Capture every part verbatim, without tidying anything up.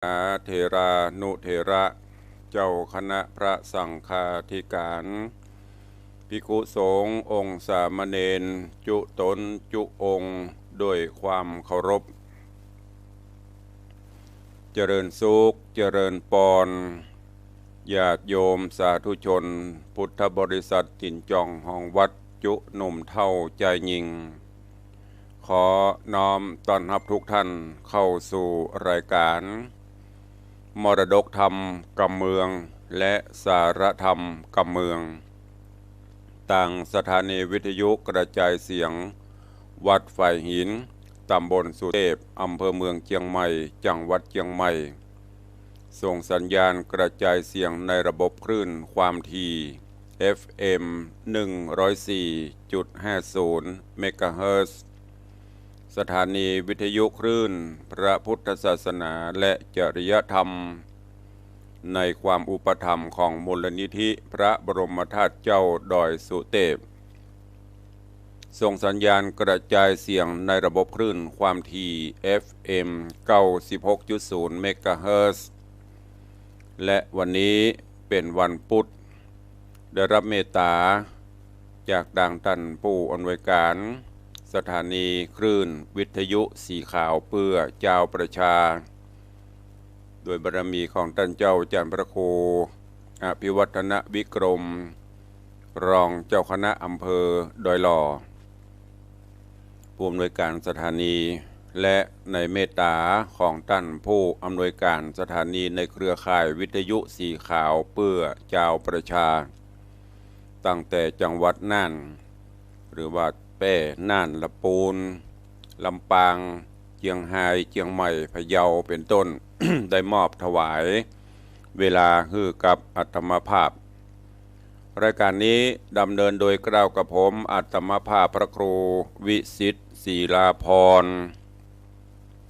าเถรานุเถระ เจ้าคณะพระสังฆาธิการ ภิกขุสงฆ์องค์สามเณร จุตนจุองค์ ด้วยความเคารพ เจริญสุข เจริญปอน ญาติโยมสาธุชน พุทธบริษัทตี๋นจ่องของวัดจุหนุ่มเฒ่าจายญิง ขอน้อมต้อนรับทุกท่านเข้าสู่รายการ มรดกธรรมกำเมือง และสาระธรรมกำเมือง ตางสถานีวิทยุกระจายเสียง วัดฝายหิน ตำบลสุเตพ อำเภอเมืองเจียงใหม่ จังหวัดเจียงใหม่ ส่งสัญญาณกระจายเสียงในระบบคลื่นความถี่ เอฟเอ็ม หนึ่งร้อยสี่จุดห้าศูนย์ เมกะเฮิรตซ์ สถานีวิทยุคลื่นพระพุทธศาสนาและจริยธรรม ในความอุปถัมภ์ของมูลนิธิพระบรมธาตุเจ้าดอยสุเตพ ส่งสัญญาณกระจายเสียงในระบบคลื่นความถี่ เอฟเอ็ม เก้าสิบหกจุดศูนย์ เมกะเฮิรตซ์ และวันนี้เป๋นวันพุธ ได้รับเมตตาจากตางต้านผู้อำนวยการสถานีคลื่นวิทยุสีขาวเปื้อจาวประชา โดยบารมีของต้านเจ้าอาจ๋ารย์พระครูอภิวัฒนวิกรม รองเจ้าคณะอำเภอดอยหล่อ ผู้อำนวยการสถานี และในเมตตาของต้านผู้อำนวยการสถานีในเครือข่ายวิทยุสีขาวเปื้อจาวประชา ตั้งแต่จังหวัดน่าน หรือว่าแป้ น่าน ละปูน ลำปาง เจียงฮาย เจียงใหม่ พะเยา เป๋นต้น ได้มอบถวายเวลาหื้อกับอาตมาภาพ รายการนี้ดำเนินโดยเกล้ากับผมอาตมาภาพพระครูวิสิทธิ์ ศิลาภรณ์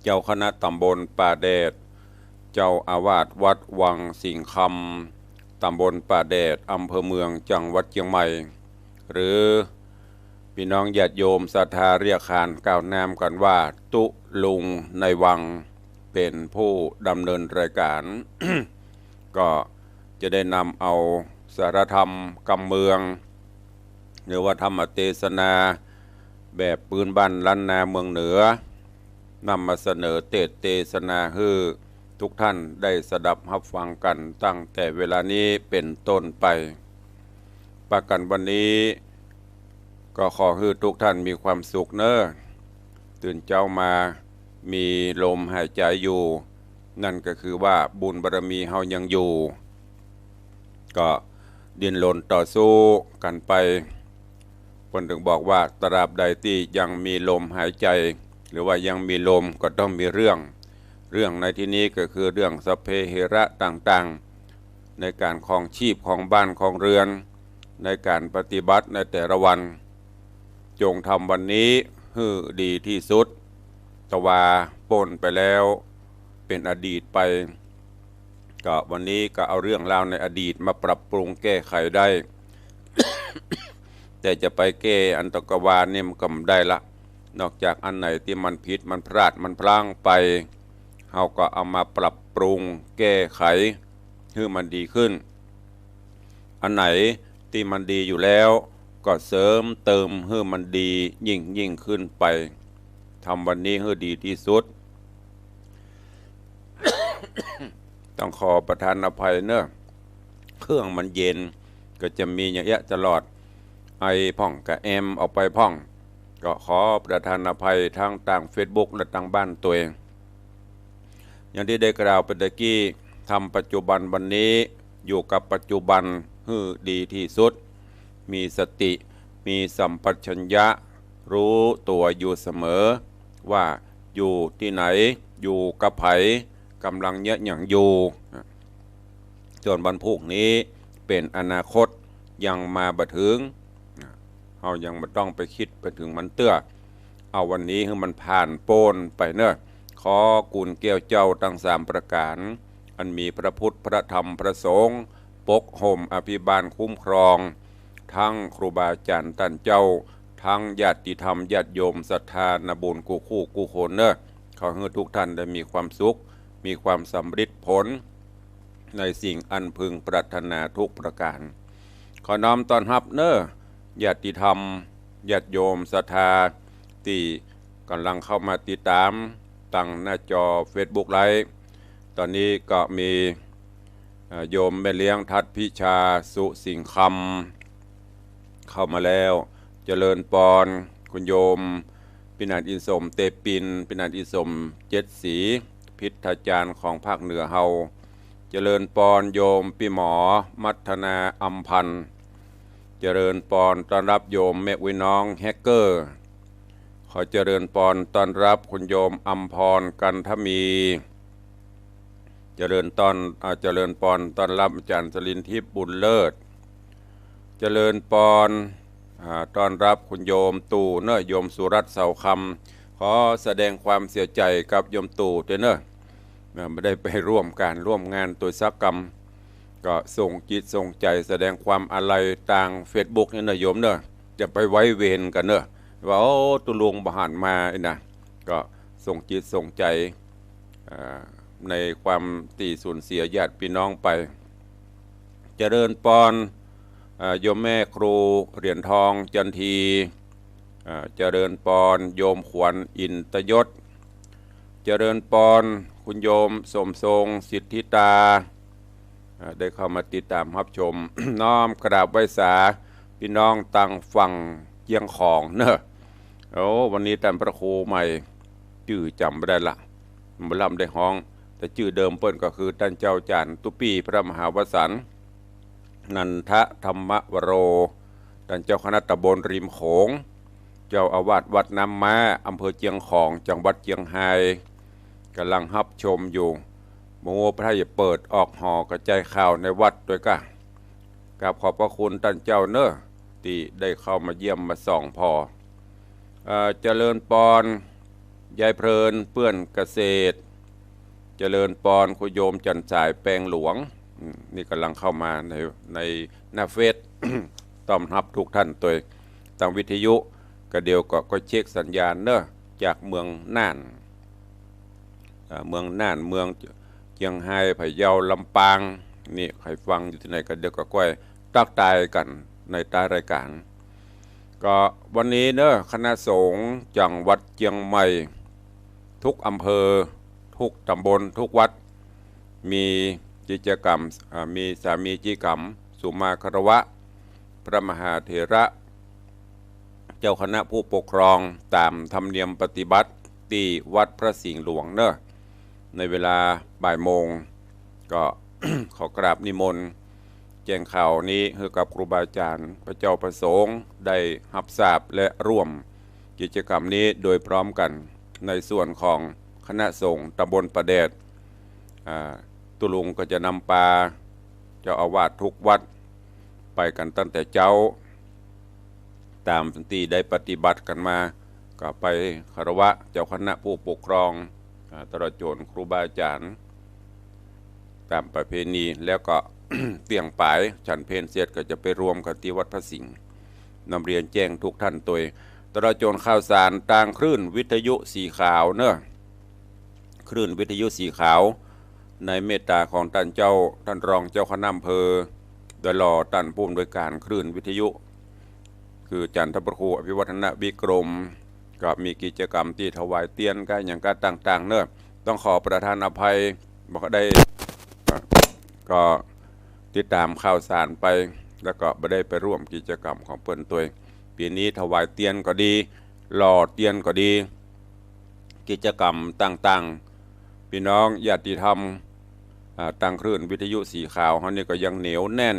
เจ้าคณะตำบลป่าแดด เจ้าอาวาสวัดวังสิงห์คำ ตำบลป่าแดด อำเภอเมือง จังหวัดเจียงใหม่ หรือปี้น้องญาติโยมศรัทธาเรียกขานกล่าวนามกั๋นว่าตุ๊ลุงในวัง เป๋นผู้ดำเนินรายการ ก็จะได้นำเอาสาระธรรมกำเมือง หรือว่าธรรมเตสนาแบบปื้นบ้านล้านนาเมืองเหนือ นำมาเสนอเตสน์เตสนาหื้อทุกท่านได้สดับฮับฟังกั๋นตั้งแต่เวลานี้เป๋นต้นไป ปะกั๋นวันนี้ ก็ขอหื้อทุกท่านมีความสุขเน่อ ตื่นเจ๊ามามีลมหายใจ๋อยู่ นั่นก็คือว่าบุญบารมีเฮายังอยู่ ก็ดิ้นรนต่อสู้กั๋นไป เปิ้นถึงบอกว่าตราบใดตี้ยังมีลมหายใจ๋ หรือว่ายังมีลมก็ต้องมีเรื่อง เรื่องในที่นี้ก็คือเรื่องสัพเพเหระต่างๆ ในก๋านครองชีพครองบ้านครองเรือน ในก๋านปฏิบัติในแต่ละวัน จงทำวันนี้หื้อดีที่สุด ตะวาป๊นไปแล้วเป๋นอดีตไป ก็วันนี้ก็เอาเรื่องราวในอดีตมาปรับปรุงแก้ไขได้ แต่จะไปแก้อันตะกะวานี่มันก็บ่ได้ละ นอกจากอันไหนตี้มันผิดมันพลาดมันพลั้งไป เฮาก็เอามาปรับปรุงแก้ไขหื้อมันดีขึ้น อันไหนตี้มันดีอยู่แล้ว ก็เสริมเติมหื้อมันดียิ่งยิ่งขึ้นไป ทำวันนี้หื้อดีที่สุด ต้องขอประทานอภัยเน่อ เครื่องมันเย็น ก็จะมีอย่างเอี้ยตลอด ไอพ่องกะแอมออกไปพ่อง ก็ขอประทานอภัยทั้งตางเฟซบุ๊กและตางบ้านตวย อย่างตี้ได้กล่าวไปตะกี้ ทำปัจจุบันวันนี้ อยู่กับปัจจุบันหื้อดีที่สุด มีสติ มีสัมปชัญญะ รู้ตั๋วอยู่เสมอ ว่าอยู่ตี้ไหน อยู่กับใผ ก๋ำลังเยียะหยังอยู่ ส่วนวันพรุ่งนี้เป๋นอนาคต ยังมาบ่เถิง เฮายังบ่ต้องไปกึ๊ดไปเถิงมันเตื้อ เอาวันนี้หื้อมันผ่านป๊นไปเน่อ ขอกู๋นแก้วเจ้าตังสามประก๋าน อันมีพระพุทธ พระธรรม พระสงฆ์ ปกห่มอภิบาลคุ้มครอง ตึงครูบาอาจ๋ารย์ต้านเจ้า ตึงญาติธรรมญาติโยมศรัทธานาบุญกู้คู่กู้คนเน่อ ขอหื้อทุกท่านได้มีความสุข มีความสำริดผลในสิ่งอันพึงปรารถนาทุกประการ ขอน้อมต้อนฮับเน้อ ญาติธรรม ญาติโยมศรัทธา ตี้ก่ำลังเข้ามาติดต๋ามตางหน้าจอเฟซบุ๊กไลฟ์ ต๋อนนี้ก็มี เอ่อ โยมแม่เลี้ยงทัดพิชา สุสิงห์คำ เข้ามาแล้ว เจริญปอน คุณโยม พินันอินสม เตปิน พินันอินสม เจ็ดสี พิทาจารย์ของภาคเหนือเฮา เจริญปอน โยมปี้หมอ มัทนา อำพันธ์ เจริญปอน ต้อนฮับโยมแม่อุ๊ยน้อง แฮกเกอร์ ขอเจริญปอน ต้อนฮับคุณโยม อำพร กันทมี เจริญต้อน อ่า เจริญปอน ต้อนฮับอาจ๋ารย์สลินทิพย์ บุญเลิศ เจริญปอน อ่า ต้อนฮับคุณโยมตู่เน้อ โยมสุรัตน์ เสาคำ ขอแสดงความเสียใจ๋กับโยมตู่ตวยเน้อ อ่า บ่ได้ไปร่วมก๋านร่วมงานตวยสักกำ ก็ส่งจิตส่งใจ๋แสดงความอาลัยตางเฟซบุ๊กนี่เน้อโยมเน้อ จะไปไว้เวรกั๋นเน้อ ว่า โอ้ ตุ๊ลุงบ่หันมาอี้นะ ก็ส่งจิตส่งใจ๋ อ่า ในความตี้สูญเสียญาติปี้น้องไป เจริญปอน อ่า โยมแม่ครูเหรียญทอง จันที อ่า เจริญปอน โยมขวัญ อินตยศ เจริญปอน คุณโยม สมทรง สิทธิตา อ่า ได้เข้ามาติดต๋ามฮับชม น้อมกราบไหว้สา ปี้น้องตางฝั่งเจียงของเน้อ โอ้ วันนี้ต้านพระครูใหม่ จื้อจ๋ำบ่ได้ละ บ่ล่ำได้ฮ้อง แต่จื้อเดิมเปิ้นก็คือต้านเจ้าจ๋ารย์ตุ๊ปี้ พระมหาวสันต์ นันทธรรมวโร ต้านเจ้าคณะต๋ำบลริมโขง เจ้าอาวาสวัดน้ำม้า อำเภอเจียงของ จังหวัดเจียงฮาย ก่ำลังฮับชมอยู่ บ่ฮู้ว่าพระจะเปิดออกหอกระจายข่าวในวัดตวยก้า กราบขอบพระคุณต้านเจ้าเน้อ ตี้ได้เข้ามาเยี่ยมมาส่องผ่อ เอ่อ เจริญปอน ยายเพลิน เปื้อนเกษตร เจริญปอน คุณโยมจันทร์สาย แปงหลวง อืม นี่ก่ำลังเข้ามาใน ในหน้าเฟซ ต้อนฮับทุกท่านตวย ตางวิทยุ ก็เดี๋ยวก็ ก็เช็คสัญญาณเน้อ จากเมืองน่าน อ่า เมืองน่าน เมืองเจียงฮาย พะเยา ลำปาง นี่ใผฟังอยู่ตี้ไหนก็เดี๋ยวก็ก้อยตั๊กตายกั๋นในต๊ายรายก๋าน ก็วันนี้เน้อ คณะสงฆ์จังหวัดเจียงใหม่ ทุกอำเภอ ทุกต๋ำบล ทุกวัด มีกิจกรรม อ่า มีสามีจิกรรม สุมาคารวะ พระมหาเถระ เจ้าคณะผู้ปกครองต๋ามธรรมเนียมปฏิบัติตี้วัดพระสิงห์หลวงเน้อ ในเวลาบ่ายโมง ก็ ขอกราบนิมนต์แจ้งข่าวนี้หื้อกับครูบาอาจ๋ารย์ พระเจ้าพระสงฆ์ได้ฮับทราบและร่วมกิจกรรมนี้โดยพร้อมกั๋น ในส่วนของคณะสงฆ์ต๋ำบลป่าแดด อ่า ตุ๊ลุงก็จะนำปาเจ้าอาวาสทุกวัด ไปกั๋นตั้งแต่เจ๊า ต๋ามตี้ได้ปฏิบัติกั๋นมา ก็ไปคารวะเจ้าคณะผู้ปกครอง อ่า ตลอดจ๋นครูบาอาจ๋ารย์ ต๋ามประเพณี แล้วก็ เตี้ยงป๋าย ฉันเพลเสร็จก็จะไปรวมกั๋นตี้วัดพระสิงห์ นำเรียนแจ้งทุกท่านตวย ตลอดจ๋นข่าวสารตางคลื่นวิทยุสีขาวเน้อ คลื่นวิทยุสีขาว ในเมตตาของต้านเจ้า ต้านรองเจ้าคณะอำเภอ โดยหล่อต้านผู้อำนวยก๋านคลื่นวิทยุ คืออาจ๋ารย์ต้านพระครูอภิวัฒนวิกรม ก็มีกิจกรรมตี้ถวายเตียนก้าหยังก้าต่างๆ เน้อ ต้องขอประทานอภัย บ่ได้ ก็ติดต๋ามข่าวสารไป แล้วก็บ่ได้ไปร่วมกิจกรรมของเปิ้นตวย ปี๋นี้ถวายเตียนก็ดี หล่อเตียนก็ดี กิจกรรมต่างๆ ปี้น้องญาติธรรม อ่า ตางคลื่นวิทยุสีขาวเฮานี่ก็ยังเหนียวแน่น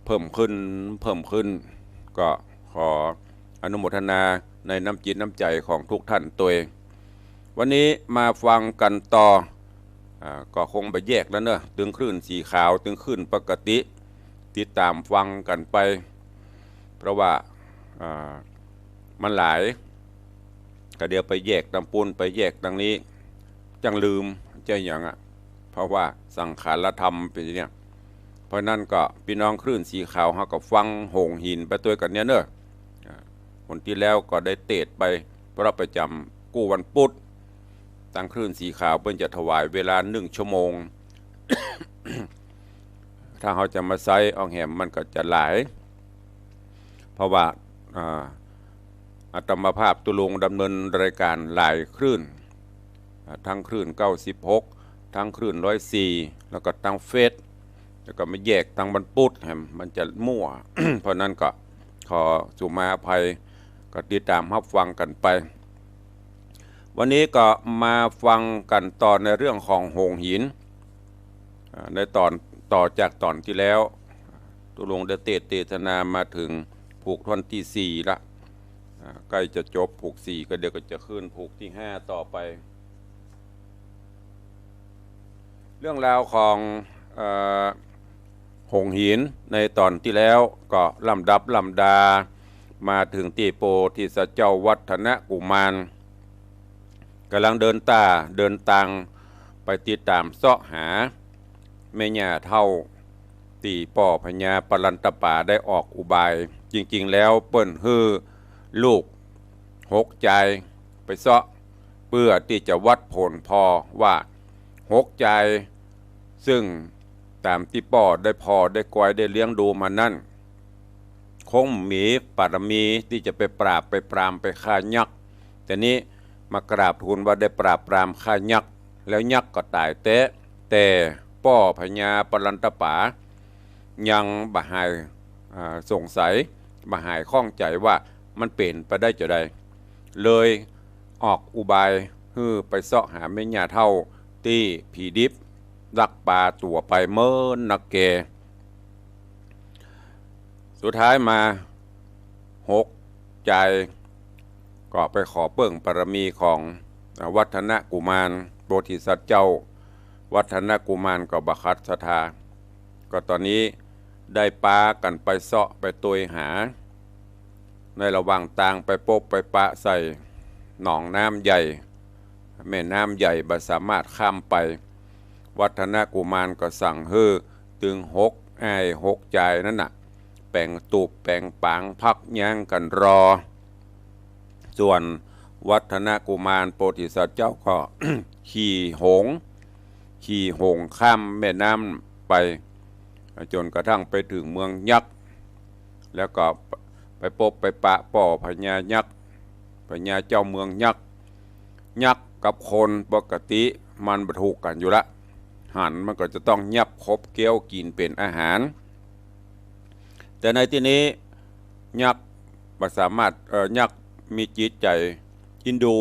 เพิ่มขึ้น เพิ่มขึ้น ก็ขออนุโมทนาในน้ำจิตน้ำใจ๋ของทุกท่านตวย วันนี้มาฟังกั๋นต่อ อ่า ก็คงบ่แยกแล้วเน้อ ตึงคลื่นสีขาว ตึงคลื่นปกติ ติดต๋ามฟังกั๋นไป เพราะว่า อ่า มันหลาย ก็เดี๋ยวไปแยกตางปู้น ไปแยกตางนี้ จั้งลืม จะหยังอะ เพราะว่าสังขารธรรมเป๋นอย่างเนี้ย เพราะนั้นก็ปี้น้องคลื่นสีขาวเฮาก็ฟังโหงหินไปตวยกั๋นเนี่ยเน้อ อ่า หนตี้แล้วก็ได้เตสน์ไป เพราะประจ๋ำกู้วันปุ๊ด ตังคลื่นสีขาวเปิ้นจะถวายเวลาหนึ่งชั่วโมง ถ้าเฮาจะมาใจ๊อองแหมมันก็จะหลาย เพราะว่า อ่า อาตมาภาพตุ๊ลุงดำเนินรายการหลายคลื่น อ่า ตังคลื่นเก้าสิบหก ตังคลื่นร้อยสี่ แล้วก็ตังเฟซ แล้วก็มาแยกตังวันพุธแหมมันจะมั่ว เพราะนั้นก็ขอสุมาอภัย ก็ติดต๋ามฮับฟังกั๋นไป วันนี้ก็มาฟังกั๋นต่อในเรื่องของหงส์หิน อ่า ในต๋อนต่อจากต๋อนตี้แล้ว ตุ๊ลุงได้เตสน์เตสนามาเถิงผูกท่อนตี้สี่ละ อ่า ใก้จะจบผูกสี่ ก็เดี๋ยวก็จะขึ้นผูกตี้ห้าต่อไป เรื่องราวของ เอ่อ หงส์หินในต๋อนตี้แล้วก็ลำดับลำดา มาเถิงตี้โพธิสัตว์เจ้าวัฒนกุมาร ก่ำลังเดินต๋าเดินตางไปติดต๋ามเซาะหาแม่ย่าเฒ่า ตี้ป้อพญาปลันตป๋าได้ออกอุบาย จริงๆ แล้วเปิ้นหื้อลูกหกจายไปเซาะ เปื้อตี้จะวัดผลผ่อว่าหกจาย ซึ่งต๋ามตี้ป้อได้ผ่อได้กวยได้เลี้ยงดูมานั้น คงมีปารมีตี้จะไปปราบไปปรามไปฆ่ายักษ์ แต่นี้มากราบทูลว่าได้ปราบปรามฆ่ายักษ์ แล้วยักษ์ก็ต๋ายแต๊ แต่ป้อพญาปลันตป๋ายังบ่หาย อ่า สงสัย บ่หายข้องใจ๋ว่ามันเป๋นไปได้จาใด เลยออกอุบายหื้อไปเซาะหาแม่ย่าเฒ่าตี้ผีดิบลักปาตั๋วไปเมินนักแก่ สุดท้ายมาหกจายก็ไปขอเปิ้งปารมีของ อ่า วัฒนกุมาร โพธิสัตว์เจ้าวัฒนกุมารก็บ่ขัดศรัทธา ก็ต๋อนนี้ได้ปากั๋นไปเซาะไปตวยหา ในระหว่างตางไปปบไปปะใส่หนองน้ำใหญ่ แม่น้ำใหญ่บ่สามารถข้ามไป วัฒนกุมารก็สั่งหื้อตึงหกอ้ายหกจายนั้นน่ะ แป๋งตูบแป๋งป๋างพักยั้งกั๋นรอ ส่วนวัฒนกุมารโพธิสัตว์เจ้าก็ ขี่หงส์ ขี่หงส์ข้ามแม่น้ำไป จ๋นกระทั่งไปเถิงเมืองยักษ์ แล้วก็ไปปบไปปะป้อพญายักษ์ พญาเจ้าเมืองยักษ์ ยักษ์กับคนปกติมันบ่ถูกกั๋นอยู่ละ หันมันก็จะต้องยับขบเกี้ยวกิ๋นเป๋นอาหาร แต่ในตี้นี้ยักษ์บ่สามารถ เอ่อ ยักษ์มีจิตใจ๋เอ็นดู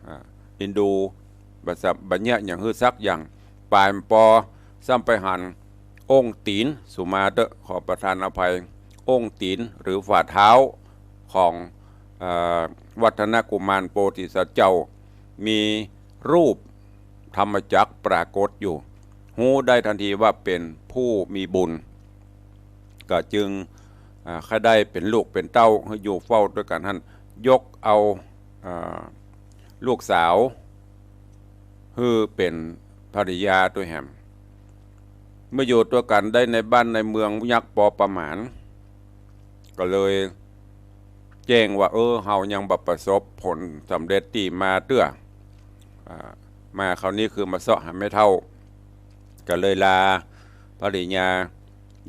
อ่า เอ็นดู บ่สา บ่เยียะหยังหื้อสักอย่าง ป๋ายปอซ้ำไปหัน องค์ตี๋น สุมาเต๊อะ ขอประทานอภัย องค์ตี๋นหรือฝ่าเท้าของ เอ่อ วัฒนกุมารโพธิสัตว์เจ้า มีรูปธรรมจักรปรากฏอยู่ ฮู้ได้ทันทีว่าเป๋นผู้มีบุญ ก็จึง อ่า ใค่ได้เป๋นลูกเป๋นเต้าหื้ออยู่เฝ้าตวยกั๋นหั้น ยกเอา อ่า ลูกสาว หื้อเป๋นภริยาตวยแหม เมื่ออยู่ตวยกั๋นได้ในบ้านในเมืองยักษ์ปอประมาณ ก็เลยแจ้งว่า เออ เฮายังบ่ประสบผลสำเร็จตี้มาเตื้อ อ่า มาคราวนี้คือมาเซาะหาแม่เฒ่า ก็เลยลาภริยา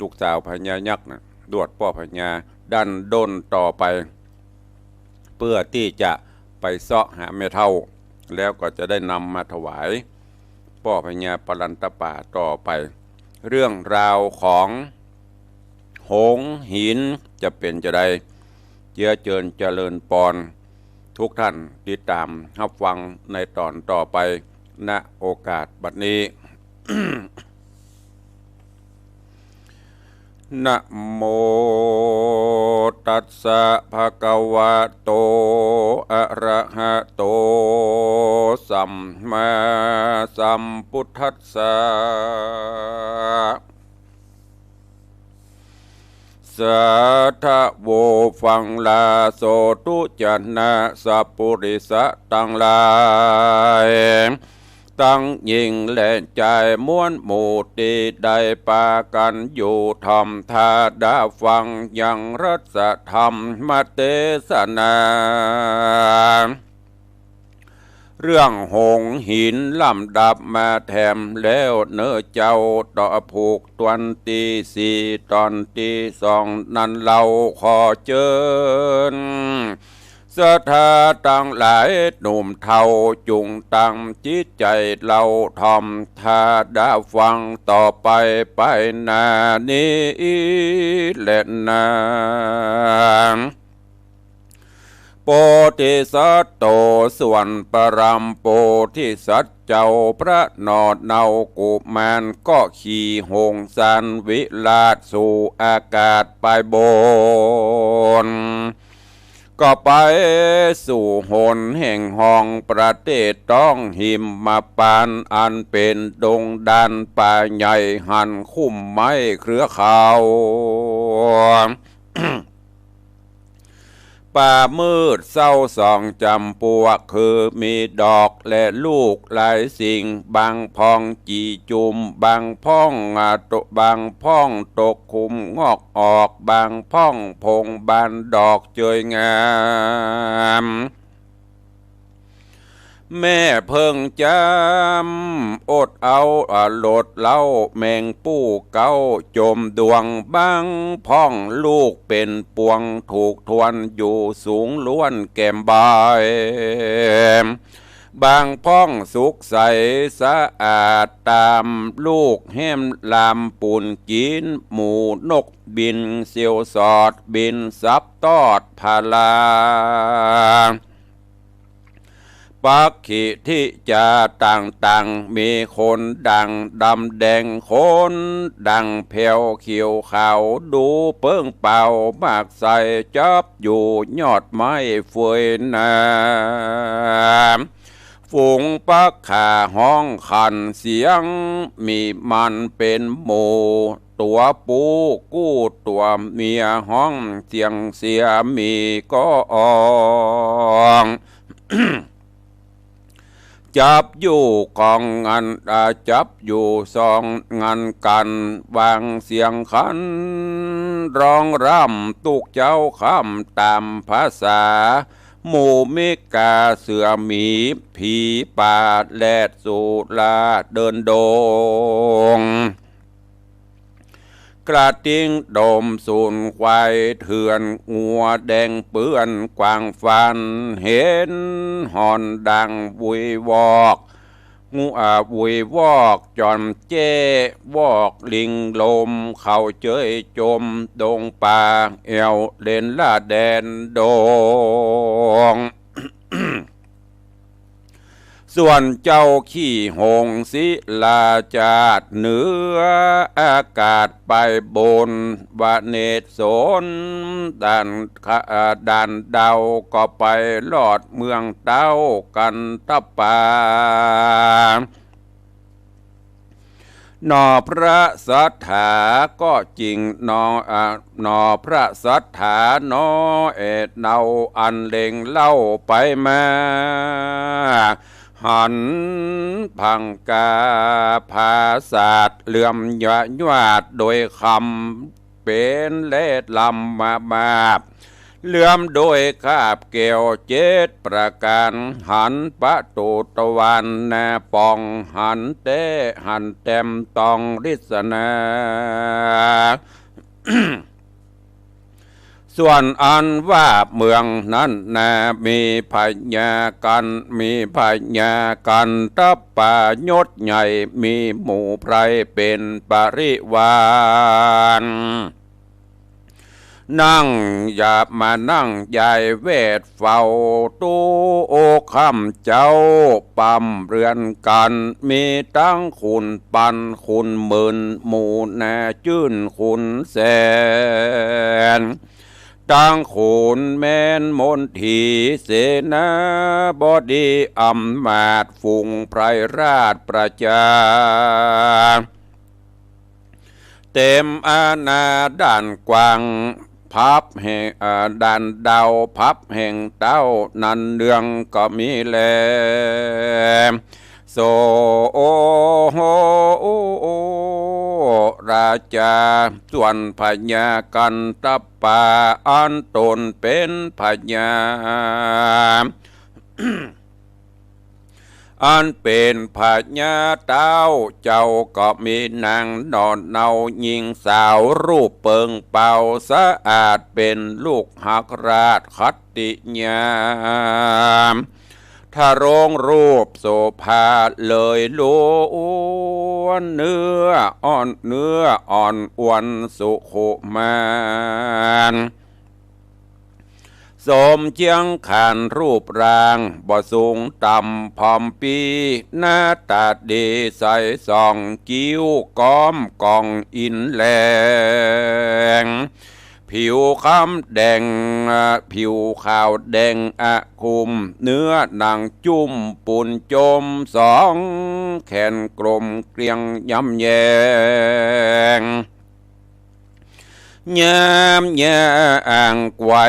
ลูกสาวพญายักษ์น่ะ ดวดป้อพญาดั้นด้นต่อไป เปื้อตี้จะไปเซาะหาแม่เฒ่า แล้วก็จะได้นำมาถวายป้อพญาปลันตป๋าต่อไป เรื่องราวของหงส์หินจะเป๋นจาใด เจื้อเจิญเจริญปอน ทุกท่านติดต๋ามฮับฟังในต๋อนต่อไป ณ โอกาสบัดนี้ นะโมตัสสะ ภะคะวะโต อะระหะโต สัมมาสัมพุทธัสสะ สาธะโว ฟังลาโสธุ จะนะสัปปุริสะตังหลาย ตังญิงและจาย มวลหมู่ตี้ได้ปากั๋นอยู่ถ่อมถ้าดาฟังยังรัสธรรมเตสนา เรื่องหงส์หินลำดับมาแถมแล้วเนาะเจ้า ต่อผูกตอนตี้สี่ ตอนตี้สองนั้นเล่าขอเจิญ ศรัทธาตังหลายหนุ่มเฒ่า จุ่งตั้งจิตใจ๋เล่าถ่อม ถ้าได้ฟังต่อไปไปหน้านี้แลนา โพธิสัตโต ส่วนปรามโพธิสัตว์เจ้า พระหน่อเนากุมาร ก็ขี่หงส์สารวิราชสู่อากาศไปบน ก็ไปสู่หนแห่งห้องประเทศต้องหิมพานต์ อันเป๋นดงดานป่าใหญ่หันคุ้มไม้เครือขาว ป่ามืดเศร้าสองจ๋ำปวก คือมีดอกและลูกหลายสิ่ง บางพ่องจี่จุ่ม บางพ่อง อ่า ตก บางพ่องตกคุมงอกออก บางพ่องผงบานดอกเจยงาม แม่เพิ่งจ๋ำอดเอา อ่า หลดเล้าแมงปู้เก๊าจมดวง บางพ่องลูกเป๋นปวงถูกทวนอยู่สูงล้วนแก้มบาย บางพ่องสุกใสสะอาดต๋ามลูกแหมลามปูนกิ๋น หมู่นกบินเสียวสอดบินสับตอดผลา ปักขิที่จ๋าต่างๆ มีขนด่างดำแดง ขนด่างแผวเขียวขาว ดูเปิ้งเป่ามากใส จับอยู่ยอดไม้เฟยหนาม ฝูงปักขาฮ้องขันเสียงมีมันเป๋นหมู่ ตั๋วผู้กู้ตั๋วเมียฮ้องเสียงเสียหมีก็ออง จับอยู่กองงัน อ่า จับอยู่สองงันกั๋น วางเสียงขันร้องร่ำตุ๊กเจ๊าค่ำต๋ามภาษา หมู่มิกาเสือหมีผีป่าแลดสุราเดินดง กระทิงดมสูน ควายเถื่อนงัวแดงเปื้อน กวางฟานเห็นหอนดังวุยวอก งู อ่า วุยวอกจอนแจ้วอก ลิงลมเขาเจยจมดงป่า แอ่วเลนละแดนดง ส่วนเจ้าขี่หงส์ศิลาจาดเหนืออากาศไปบน วเนศวรด่านขะ ด่านดาวก็ไปลอดเมืองเต๊ากันตะปา หน่อพระศรัทธาก็จริงหนอ อ่า หน่อพระศรัทธาหนอ เอเนาอันเล็งเล่าไปมา หันพังกาผาสาทเหลื่อมหยาดโดยคำ เป๋นแลลำมาบาบ เหลื่อมโดยคาบแก้วเจ็ดประก๋าน หันประตูตะวันหน้าป่อง หันแต๊หันแต้มตองริสนา ส่วนอันว่าเมืองนั้นนา มีพญากัณฑ์ มีพญากัณฑปายศใหญ่ มีหมู่ไพร่เป๋นปริวาร นั่งยามานั่งยายแวดเฝ้าตู้โอค่ำเจ๊า ป้ำเรือนกั๋น มีตังขุนปันขุนหมื่น หมู่นาจื้นขุนแสน ตังขุนแม้นมนตรีเสนาบดี อำมาตย์ฝูงไพร่ราชประจา เต๋มอาณาด่านกว้าง พับแห่ง เอ่อ ด่านดาวพับแห่งเต๊า นั้นเนืองก็มีแล โส โอ โห โอ ราชา ส่วนพญากัณฑปา อันต๋นเป๋นพญา อันเป๋นพญาเต๊าเจ้าก็มีนางหน่อเนาหญิงสาวรูปเปิงเปล่าสะอาดเป๋นลูกฮักราชขัตติยา ทรงรูปโสภาเลยล้วน เนื้ออ่อน เนื้ออ่อนอวลสุขุมาน สมเจียงขันรูปร่างบ่สูงต่ำผอมปี้ หน้าต๋าดีใสส่อง คิ้วก้อมกองอินแหลง ผิวคล้ำแดง ผิวขาวแดงอะคุม เนื้อหนังจุ้มปูนจมสอง แขนกลมเกลี้ยงยำแยง ยามย่างไขว่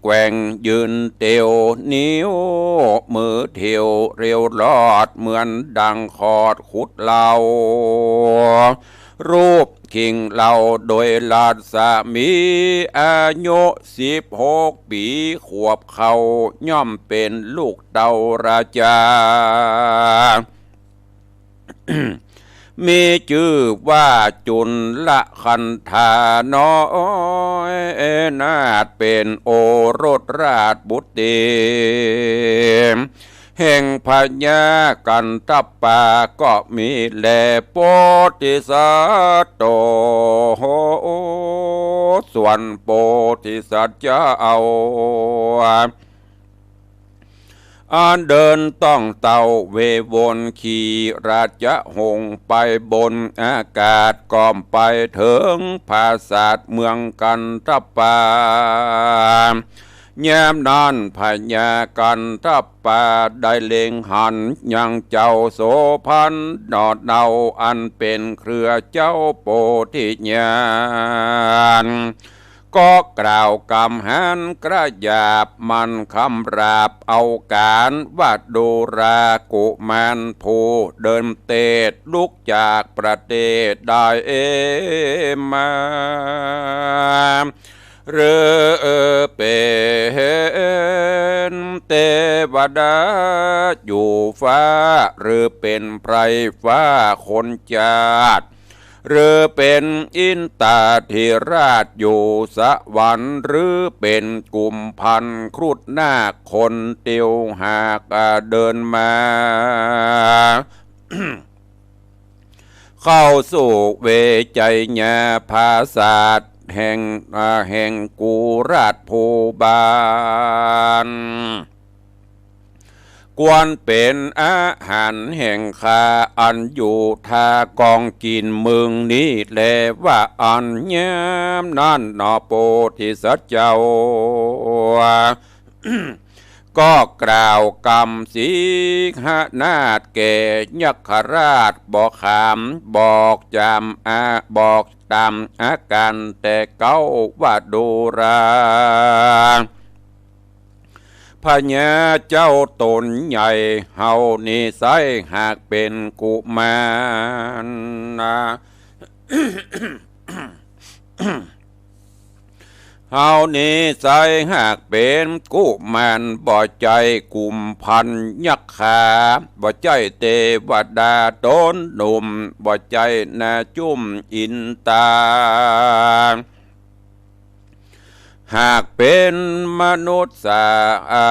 แกว่งยืนเตียว นิ้วมือเตียวเรียวลอด เหมือนดังขอดขุดเหลา รูปคิงเหล่าโดยรัศมี อายุสิบหกปี๋ขวบเข้า ย่อมเป๋นลูกเต้าราจา มีจื้อว่าจุลคันธาน้อยนาถ เป๋นโอรสราชบุตรี แห่งพญากันทัปปาก็มีแล โพธิสัตว์โต ส่วนโพธิสัตว์เจ้า อันเดินต้องเต้าเววน ขี่ราชหงส์ไปบนอากาศ ก็ไปเถิงผาสาทเมืองกันทัปปา ยามนั้นพญากันทัปปาได้เล็งหันยังเจ้าโสภณหน่อเนา อันเป๋นเครือเจ้าโพธิญาณ ก็กล่าวกำหารกระหยาบหมั่นคำหยาบเอาก๋าน ว่าดูรากุมารผู้เดินเตศ ลุกจากประเทศได้มา หรือเป๋นเตวดาอยู่ฟ้า หรือเป๋นไพร่ฟ้าคนจาด หรือเป๋นอินทาธิราชอยู่สวรรค์ หรือเป๋นกุมภัณฑ์ครุฑนาคคนเตียว หากเดินมา เข้าสู่เวไชยยาผาสาทแห่ง อ่า แห่งกูราชภูบาล ควรเป๋นอาหารแห่งข้า อันอยู่ท่ากองกิ๋นเมืองนี้แล ว่าอั้น ยามนั้นหนอโพธิสัตว์เจ้า ก็กล่าวกำสิงหนาฏแก่ยักขราชบ่ขาม บอกจำอา บอกต๋ามอาก๋านแต่เก๊า ว่าดูรา พญาเจ้าต๋นใหญ่ เฮานี้ไส้หากเป๋นกุมารนา เฮานี้ไส้หากเป๋นกุมาร บ่ใจ้กุมภัณฑ์ยักขา บ่ใจ้เตวดาต๋นหนุ่ม บ่ใจ้นาจุ้มอินทา หากเป๋นมนุษย์สา อ่า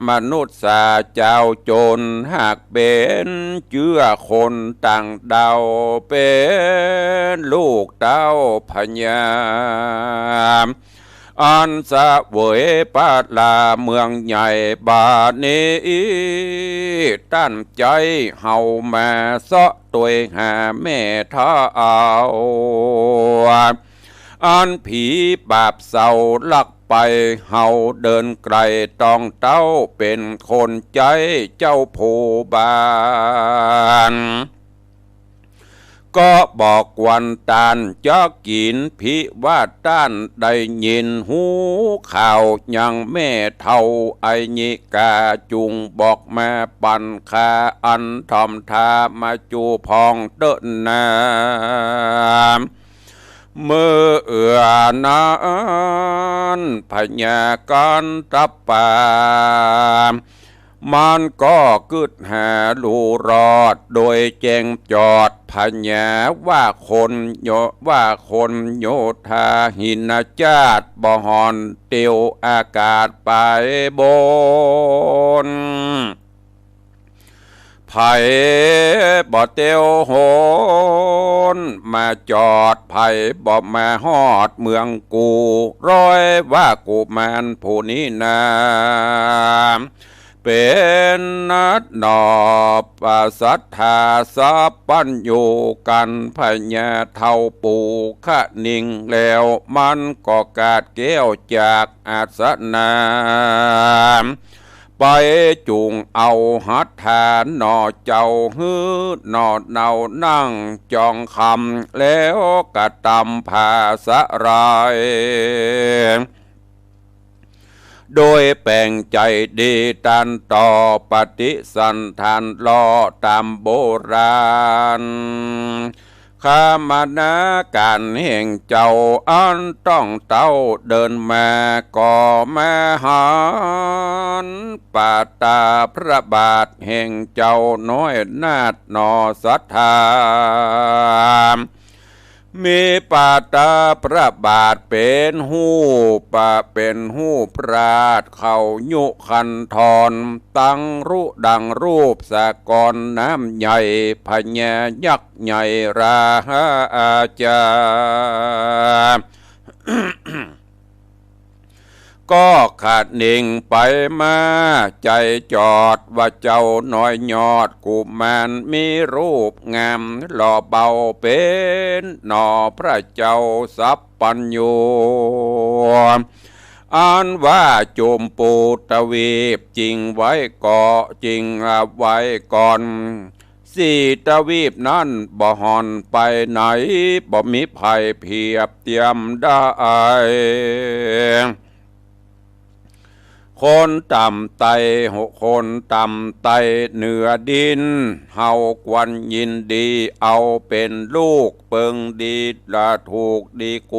มนุษย์สาเจ้าจน หากเป๋นเจื้อคนต่างด้าว เป๋นลูกเต้าพญา อันเสวยพระราเมืองใหญ่ บ่านี้ต้านใจ๊เฮามาเซาะตวยหาแม่เฒ่า อันผีปราบเศร้าลักไป เฮาเดินไกลต้องเต้า เป๋นคนใจ๊เจ้าภูบาล ก็บอกกวนต้านจะกิ๋น ภิว่าต้านได้ยินฮูข่าวยังแม่เฒ่าอัยยิกา จุ่งบอกมาปันข้า อันถ่อมธรรมาจุพองเต๊อะนา เมื่อนั้นพญากันทัปปา มันก็กึ๊ดหาลู่รอดโดยแจ้งจอด ผญาว่าคนโย ว่าคนโยธาหินจาตบ่ห่อนเตียวอากาศไปบน ใผบ่เตียวหนมาจอด ใผบ่มาฮอดเมืองกู ร้อยว่ากุมารผู้นี้นา เป๋นนัดหนอประศรัทธาสัพพัญญูกั๋น ผญาเฒ่าปู่คะนิง แล้วมันก็กาดแก้วจากอาสนะ ไปจุ่งเอาหัตถาหน่อเจ้า หื้อหน่อเนานั่งจองคำ แล้วกระตำผ้าสะไหล่ โดยแป๋งใจ๋ดี ตันต่อปฏิสันถานลอต๋ามโบราณ คมนาก๋านแห่งเจ้าอันต้องเต้าเดินมา ก็มาหันปาตาพระบาทแห่งเจ้าน้อยนาถหน่อศรัทธา มีปาตาพระบาทเป๋นฮูป เป๋นฮูปราช เขายุคันธร ตังรุดังรูปสะกรน้ำใหญ่ ผญายักษ์ใหญ่ราชา ก็คะนิงไปมาใจ๋จอดว่าเจ้าน้อยยอดกุมารมีรูปงามหล่อเบาเป๋นหน่อพระเจ้าสัพพัญญู อันว่าจุมปูตวีปจิ่งไว้เกาะจิ่งไว้ก่อน สี่ตวีปนั้นบ่ห่อนไปไหน บ่มีใผเปียบเตียมได้ คนต่ำไต้ คนต่ำไต้เหนือดิน เฮาควรยินดีเอาเป๋นลูกเปิงดีละถูกดีค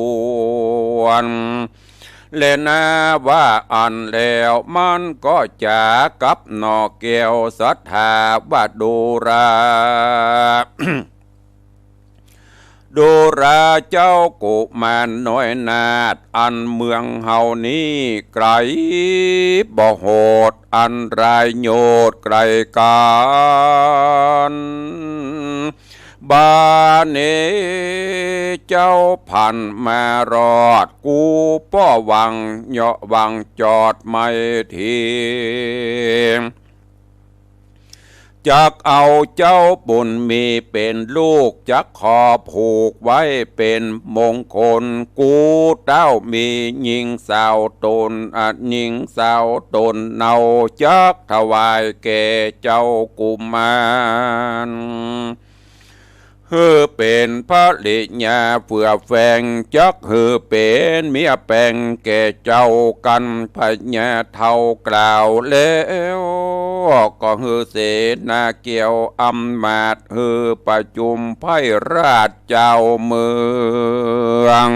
วร และนาว่าอั้นแล้วมันก็จ๋ากับหน่อแก้วศรัทธาว่าดูรา ดูราเจ้ากุมารน้อยนาถ อันเมืองเฮานี้ไก๋บ่โหด อันรายโยชน์ไก๋กั๋น บาดนี้เจ้าผ่านมารอด กูป้อหวังเยาะหวังจอดไม่เตียง จักเอาเจ้าบุญมีเป๋นลูก จักขอผูกไว้เป๋นมงคล กูเต้ามีญิงสาวต๋น อะ ญิงสาวต๋นเนา จักถวายแก่เจ้ากุมาร หื้อเป๋นภริยาเฟื่อแฝง จักหื้อเป๋นเมียแป๋งแก่เจ้ากั๋น พญาเฒ่ากล่าวแล้ว ก็หื้อเสนาแก้วอำมาตย์ หื้อประจุมไพร่ราชเจ้าเมือง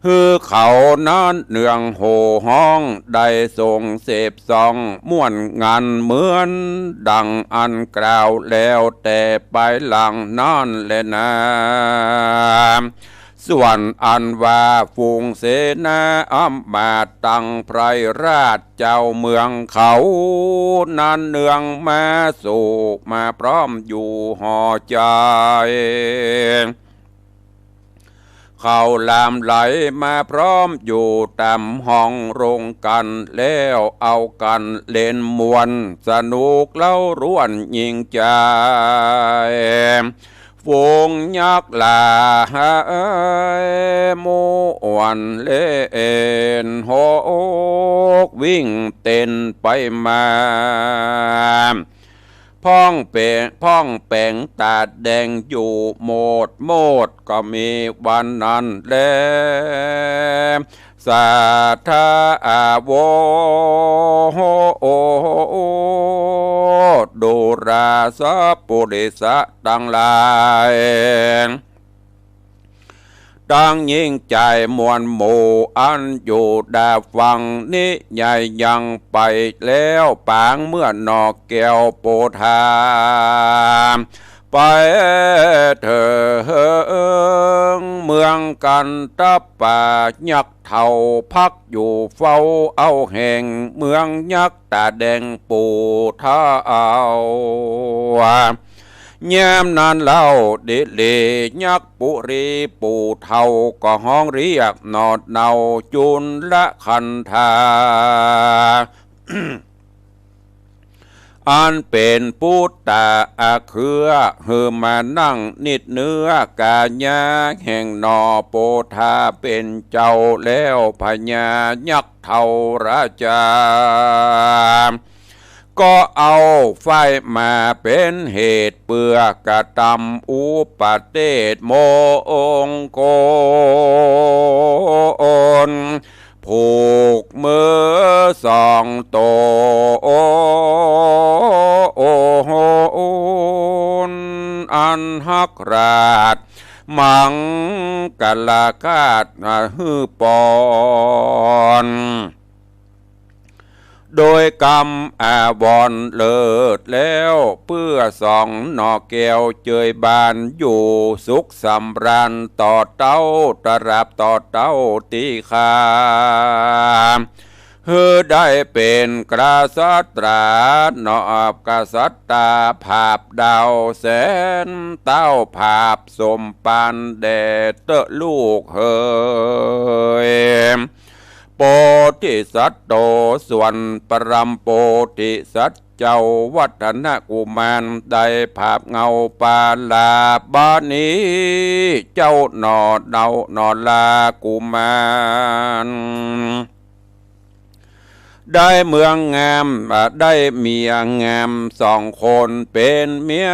หื้อเขานั้นเนืองโห่ฮ้อง ได้ส่งเสพส่องม่วนงัน เหมือนดังอันกล่าวแล้วแต่ปายหลังนั้นแลนา ส่วนอันว่าฝูงเสนาอำมาตย์ตังไพร่ราชเจ้าเมืองเขา นั้นเนืองมาสู่มาพร้อมอยู่ห่อใจ๋ เขาหลั่งไหลมาพร้อมอยู่ต๋ามห้องโฮงกั๋น แล้วเอากั๋นเล่นม่วนสนุกเล้าร่วนยิ่งใจ๋ ฝูงยักษ์หลายม่วนเล่นหกวิ่งเต้นไปมา พ่องเป๋ง พ่องแป๋งต๋าแดงอยู่โมดโมด ก็มีวันนั้นแล สัตถาอาโว ดูราสัพปุริสะตังหลาย ตังหญิงใจ๋มวลหมู่อันอยู่ดาฟังนิยายยังไปแล้วปางเมื่อหน่อแก้วโปธา ไปเถิงเมืองกันตะปา ยักษ์เฒ่าพักอยู่เฝ้าเอาแห่งเมืองยักษ์ต๋าแดงปู่เฒ่า ยามนั้นเล่าดิเลยักษ์ปุรีปู่เฒ่าก็ฮ้องเรียกหนอเนาจุลคันธา อันเป๋นปุตตะอาเครือ หื้อมานั่งนิดเนื้อกายาแห่งหน่อโปธาเป๋นเจ้าแล้ว พญายักษ์เฒ่าราชา ก็เอาไฟมาเป๋นเหตุเปื้อกระตำอุปเตศมงคล ผูกมือสองโต อันฮักราชมังคลาคาถหื้อปอน โดยกำอาวรณ์เลิศแล้ว เปื้อสองหน่อแก้วเจยบานอยู่สุขสำราญต่อเต้า ตราบต่อเต้าตี้คา หื้อได้เป๋นกษัตรา นอบกษัตราผาบดาวแสนเต้า ผาบสมปานแด่เต๊อะลูกเหย โพธิสัตว์โต ส่วนปรมโพธิสัตว์เจ้าวัฒนกุมาร ได้ผาบเงาปาลาบานี้ เจ้าหน่อเนาหน่อลากุมาร ได้เมืองงาม อ่า ได้เมียงามสองคน เป๋นเมีย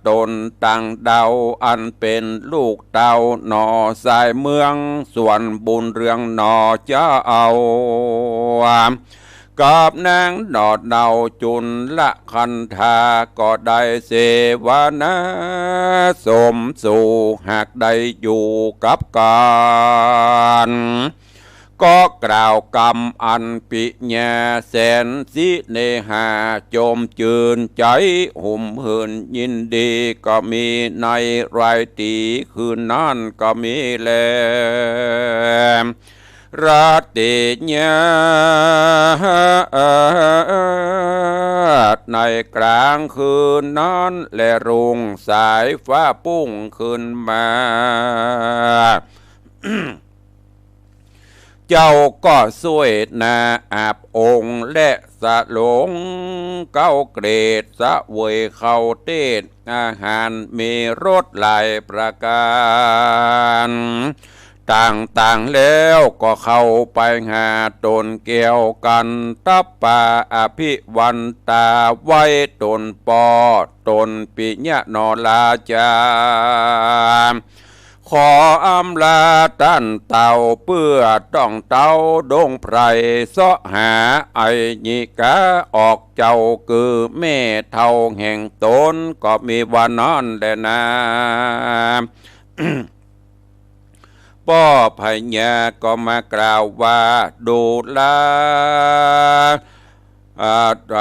ต๋นต่างดาว อันเป๋นลูกเต้าหน่อสายเมือง ส่วนบุญเรืองหน่อเจ้า กับนางหน่อเนาจุลคันธา ก็ได้เสวนาสมสู่ หากได้อยู่กับกั๋น ก็กล่าวกำอันปิญญาแสนสิเนหา จมจืนใจ๋ หุมหืนยินดีก็มี ในราตรีคืนนั้นก็มีแล ราตรีเยียด ในกลางคืนนั้นแล รุ่งสายฟ้าปุ้งขึ้นมา เจ้าก็ช่วยนาอาบองค์และสลงเกล้าเกรด เสวยข้าวเตศอาหารมีรสหลายประก๋านต่างๆ แล้วก็เข้าไปหาต๋นแก้วกันตะปา อภิวันตาไหว้ต๋นป้อ ต๋นปิยะหน่อราชา ขออำลาต้านเต้า เปื้อต้องเต้าดงไพร เสาะหาอัยญิกาออกเจ้า คือแม่เฒ่าแห่งต๋น ก็มีว่านั้นแลนา ป้อพญาก็มากล่าวว่า ดูรา อ่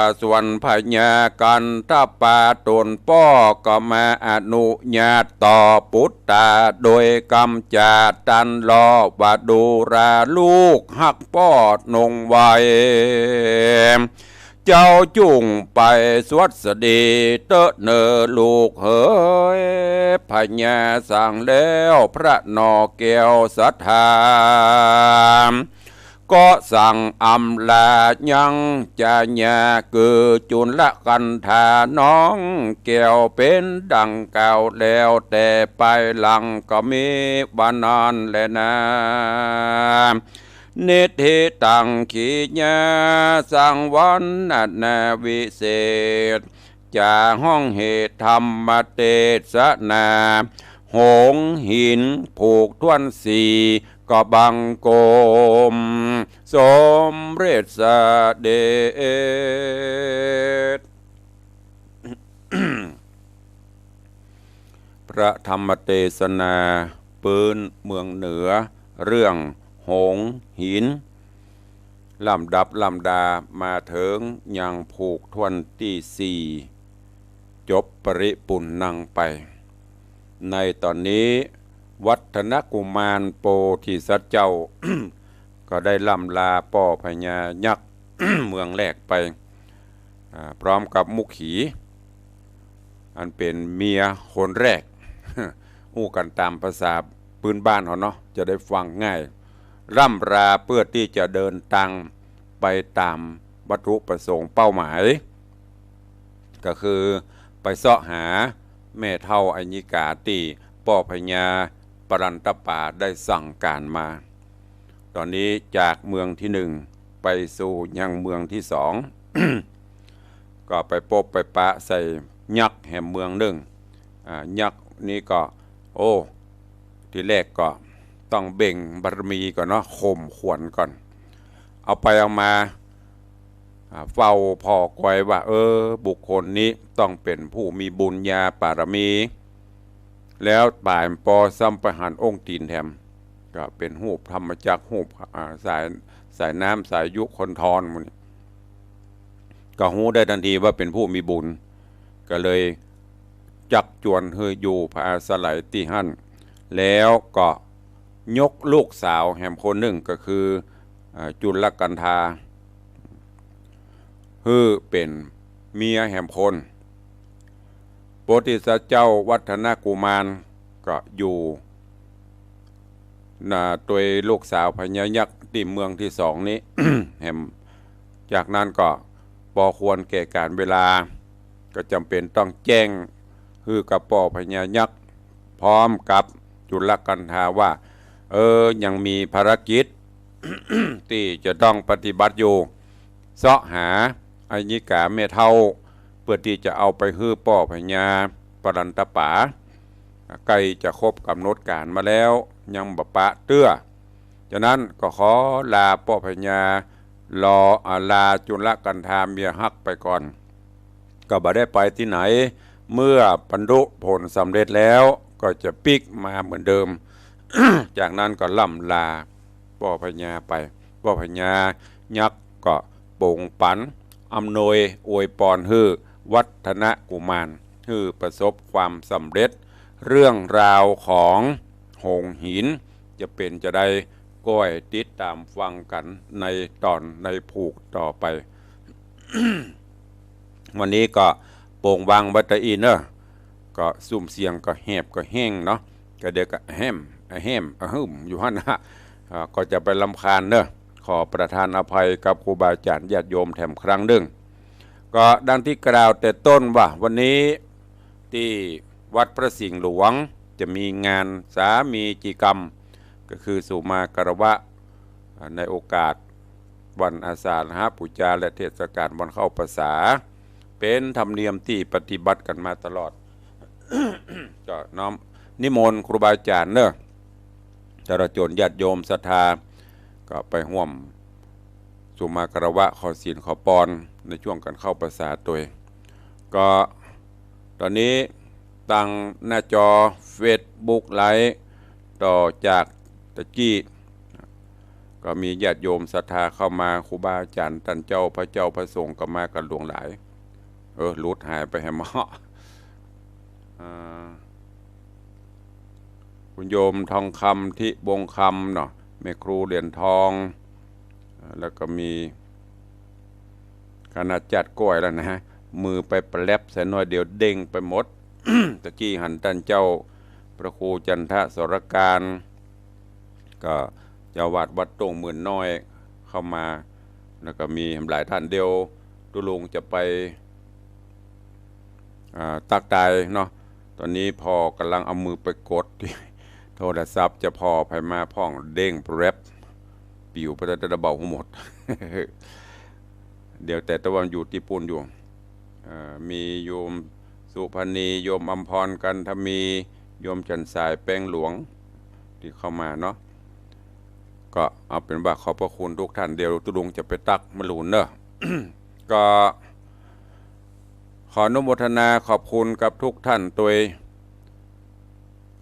า ส่วนพญากันตะปาต๋นป้อก็มาอนุญาตต่อปุตตา โดยกำจ๋าตันลอว่า ดูราลูกฮักป้อนงไว เจ้าจุ่งไปสวัสดีเต๊อะเน่อลูกเหย พญาสั่งแล้วพระหน่อแก้วศรัทธา ก็สั่งอำลายังจาญา คือจุลคันธาน้องแก้ว เป๋นดังกล่าวแล้ว แต่ปายหลังก็มีว่านั้นแลนา นิทธิตัง กิริยาสังวรณาวิเศษ จะฮ้องเหตุธรรมเตสนา หงส์หินผูกถ้วนสี่ ก็บังคมสมเร็จเสด็จ พระธรรมเตสนา ปื๊นเมืองเหนือ เรื่องหงส์หิน ลำดับลำดามาเถิงยังผูกถ้วนตี้สี่ จบปริปุณณังไป ในต๋อนนี้วัฒนกุมารโพธิสัตว์เจ้า ก็ได้ร่ำลาป้อพญายักษ์ เมืองแรกไป อ่า พร้อมกับมุขี อันเป๋นเมียคนแรก อู้กั๋นต๋ามภาษาปื๊นบ้านเฮาเนาะ จะได้ฟังง่าย ร่ำลาเปื้อตี้จะเดินตางไปต๋ามวัตถุประสงค์เป้าหมาย ก็คือไปเซาะหาแม่เฒ่าอัญญิกาตี้ป้อพญาปรันตป๋าได้สั่งก๋านมา ต๋อนนี้จากเมืองตี้หนึ่งไปสู่ยังเมืองตี้สอง ก็ไปปบไปปะใส่ยักษ์แหมเมืองนึ่ง อ่า ยักษ์นี้ก็ โอ้ ทีแรกก็ต้องเบ่งบารมีก่อนเนาะ ข่มขวัญก่อน เอาไปเอามา อ่า เฝ้าผ่อคอยว่า เออ บุคคลนี้ต้องเป๋นผู้มีบุญญาบารมี แล้วบ่ายปอซ้ำไปหันองค์ตี๋นแถม ก็เป๋นฮูปธรรมจักร ฮูป อ่า สาย สายน้ำ สายยุคนธรหมู่นี้ ก็ฮู้ได้ตันทีว่าเป๋นผู้มีบุญ ก็เลยจักจวนหื้ออยู่ผาอาศัยตี้หั้น แล้วก็ยกลูกสาวแหมคนนึ่ง ก็คือ อ่า จุลกัณฑา หื้อเป๋นเมียแหมคน โพธิสัตว์เจ้าวัฒนกุมารก็อยู่ น่ะ ตวยลูกสาวพญายักษ์ตี้เมืองตี้สองนี้ แหม จากนั้นก็ปอควรแก่ก๋าลเวลา ก็จ๋ำเป๋นต้องแจ้งหื้อกับป้อพญายักษ์ พร้อมกับจุลกัณฑาว่า เออ ยังมีภารกิจ ตี้จะต้องปฏิบัติอยู่ เซาะหาอัญญิกาแม่เฒ่า เปื้อตี้จะเอาไปหื้อป้อพญาปรันตป๋า ใก้จะครบก๋ำหนดก๋าลมาแล้ว ยังบ่ปะเตื้อ ฉะนั้นก็ขอลาป้อพญา รอ อ่า ลาจุลกัณฑาเมียฮักไปก่อน ก็บ่ได้ไปตี้ไหน เมื่อบรรลุผลสำเร็จแล้วก็จะปิ๊กมาเหมือนเดิม จากนั้นก็ล่ำลาป้อพญาไป ป้อพญายักษ์ก็ปงปันอำนวยอวยปอนหื้อวัฒนกุมาร หื้อประสบความสำเร็จ เรื่องราวของหงส์หินจะเป๋นจาใด ก้อยติดต๋ามฟังกั๋นในต๋อนในผูกต่อไป วันนี้ก็โป่งวางไว้ตะอี้เนาะ ก็ซุ่มเสียงก็แหบก็แห้งเนาะ ก็เดี๋ยวก็แฮมอะแฮมอะฮึมอยู่หั้นนะ อ่า ก็จะไปรำคาญเนาะ ขอประทานอภัยกับครูบาอาจ๋ารย์ญาติโยมแถมครั้งนึ่ง ก็ดังตี้กล่าวแต่ต้นว่าวันนี้ตี้วัดพระสิงห์หลวงจะมีงานสามีจิกรรม ก็คือสุมาคารวะ อ่า ในโอกาสวันอาสาฬหบูชาและเทศกาลวันเข้าพรรษา เป๋นธรรมเนียมตี้ปฏิบัติกั๋นมาตลอด ก็น้อมนิมนต์ครูบาอาจ๋ารย์เนาะ สาธุชนญาติโยมศรัทธา ก็ไปฮ่วมสุมาคารวะขอศีลขอปอนในช่วงก๋านเข้าพรรษาตวย ก็ต๋อนนี้ตางหน้าจอเฟซบุ๊กไลฟ์ ต่อจากตะกี้ ก็มีญาติโยมศรัทธาเข้ามา ครูบาอาจ๋ารย์ต้านเจ้า พระเจ้าพระสงฆ์ก็มากั๋นหลวงหลาย เออ หลุดหายไปแหมเนาะ อ่า คุณโยมทองคำ ทิบงคำเนาะ แม่ครูเหรียญทอง อ่า แล้วก็มีคณะจัดก้อยแล้วนะฮะ มือไปแปรบใส่หน้อยเดียวเด้งไปหมด ตะกี้หันต้านเจ้าพระครูจันทสรการ ก็เจ้าอาวาสวัดโต้งหมื่นน้อยเข้ามา แล้วก็มีหลายต้าน เดี๋ยวตุ๊ลุงจะไป อ่า ตักตายเนาะ ต๋อนนี้พ่อก่ำลังเอามือไปกดตี้โทรศัพท์ จะผ่อใผมาพ่อง เด้งแปรบ ปิ๋วไปแต่ละเบาหมด เดี๋ยวแต่ตะวันอยู่ตี้ปู๊นอยู่ เอ่อ มีโยมสุพรรณี โยมอำพร กันทมี โยมจันทร์สาย แป้งหลวง ตี้เข้ามาเนาะ ก็เอาเป๋นว่าขอบพระคุณทุกท่าน เดี๋ยวตุ๊ลุงจะไปตักมะหลูนเนาะ ก็ขออนุโมทนาขอบคุณกับทุกท่านตวย